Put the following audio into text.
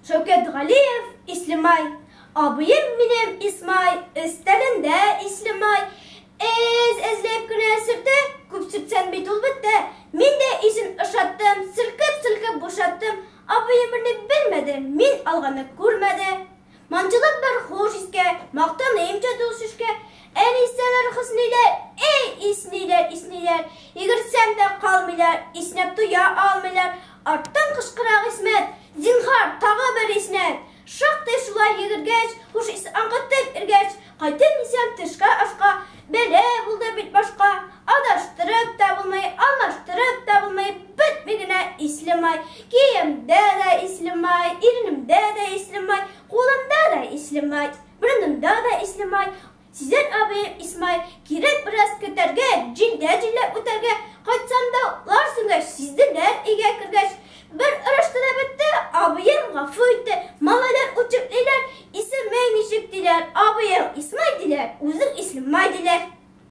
Шәүкәт Галиев, Ислемай. Абыем минем Исмай, өстәлендә ислемай. Эз эзләп кенә сөртә, күп сөртсәң бит ул бетә. Мин дә исен ошаттым, селкеп-селкеп бушаттым. Абыем берни белмәде, мин алганны күрмәде. Манчылып бер хуш искә, мактаныйм дус шешкә. Әнисәләр, Хөсниләр, эй, исниләр, исниләр. Йөгерсәм дә калмыйлар, иснәп туя алмыйлар. Арттан кычкыра Гыйсмәт, зинһар, тагы бер иснәт. Шактый шулай йөгергәч, хуш ис аңкытып өргәч, кайтып менсәм төшке ашка, бәла булды бит башка. Адаштырып та булмый, алмаштырып та булмый, бетми генә ислемай. Киемдә дә ислемай, иренемдә дә ислемай, кулымда да ислемай, борынымда да ислемай. Сизәр абыем Исмай, кирәк бераз көтәргә, җилдә җилләп үтәргә. Кайтсам да утлар сүнгәч, сизделәр өйгә кергәч. Бер ырышты да бетте, абыем гафу итте. Малайлар үчеклиләр, исемең ничек диләр, абыең Исмай диләр, үзең Ислемай диләр.